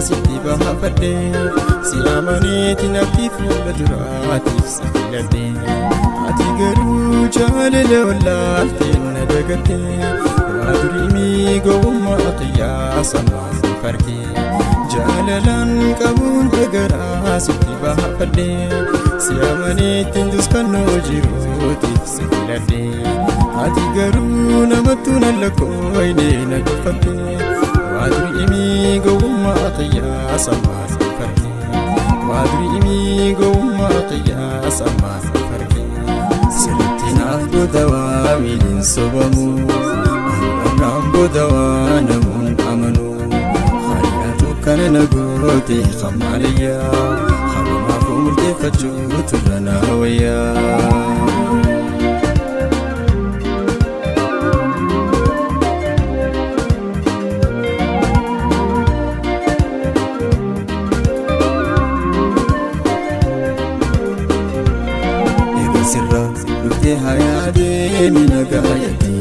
Sitti baafadhe si amaneeti nafti fuula duraatiif si filadhe ati garuu jaalala wallaaltee na dagatte waa durii gowwummaa xiyyaa samaan farkee jaalalaan qabuun dagaraa sitti baafadhe si amaneetti duskannoo jiruutiif si filadhe ati garuu namattuu na lakkooyne na tuffatte waa durii gowwummaa xiyyaa samaan farkee waa durii gowwummaa xiyyaa samaan farkee sirriitti naaf booda waa miiliin sobamu anaan booda waa namuun amanu hariyaatu kana na goote hamaaliyyaa harumaaf murteeffachuu turra na wayyaa. Sirra dhuftee hayaa deemi nagaayatti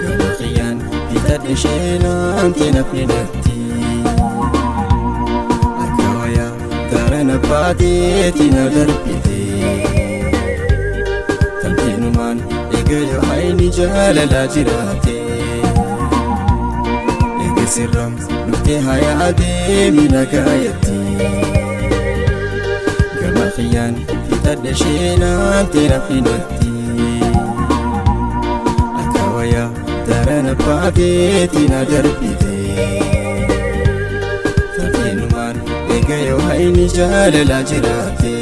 gama xiyyaan bitadhe sheenaan nafni natti akka wayaa gaara na baateeti na darbite tamteenumaan eega hayni jaalalaa jiraate eega sirra dhuftee hayaa deemi nagaayatti gama xiyyaan bitadhe sheenaan nafni natti akka wayaa darana baateeti na darbite tamteenumaan eega yoo hayni jaalalaa jiraate.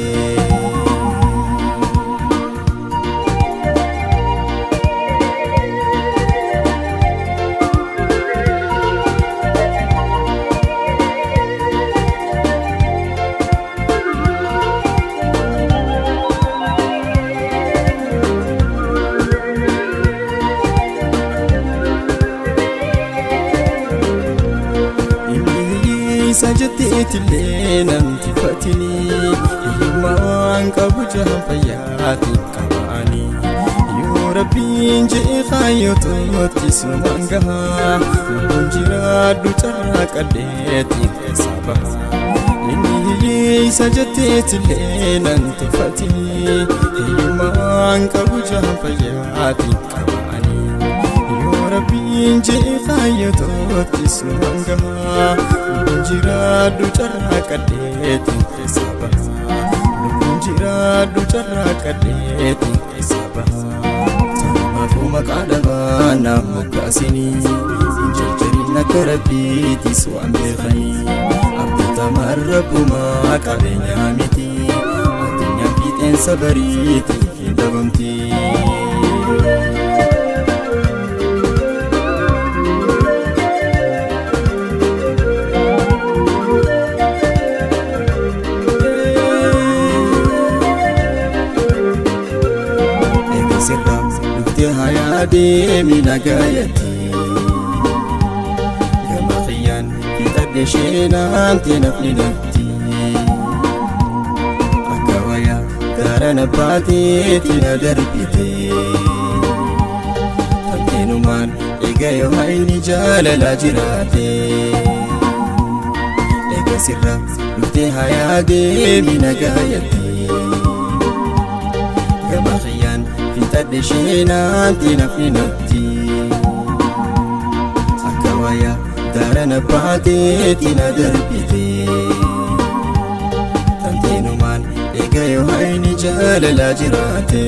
Isa jetteetillee namti fatini hiyyummaa waan qabu jahan fayyaatiin qaba'anii yoo rabbiin je'e kaayyoototti sumaan gahaa lubbuun jiraadhu carraa qalleetiin keessaa baha inni hiyyeessa jetteetillee nan tuffatini hiyyummaa waan qabu jahan fayyaatiin qaba'anii yoo rabbiin je'e kaayyoototti sumaan gahaa lubbuun jiraadhu carraa qalleetiin keessaa baha lubbuun jiraadhu carraa qalleetiin keessaa baha Tamaafuu maqaa dhabaa naaf moggaasinii hin jarjarin akka rabbiitis waan beekanii abdatamaan rabbumaa qabeenyaa miti addunyaan fiixeensa bariitiif hin dhabamti. Sirra dhuftee hayaa deemi nagaayatti gama xiyyaan fixadhe sheenaan nafni natti akka wayaa gaara na baateeti na darbite tamteenumaan eega yoo hayni jaalalaa jiraate eega sirra dhuftee hayaa deemi nagaayatti gama xiyyaan fixadhe sheenaan nafni natti akka wayaa daara na baateeti na darbite tamteenumaan eega yoo hayni jaalalaa jiraate.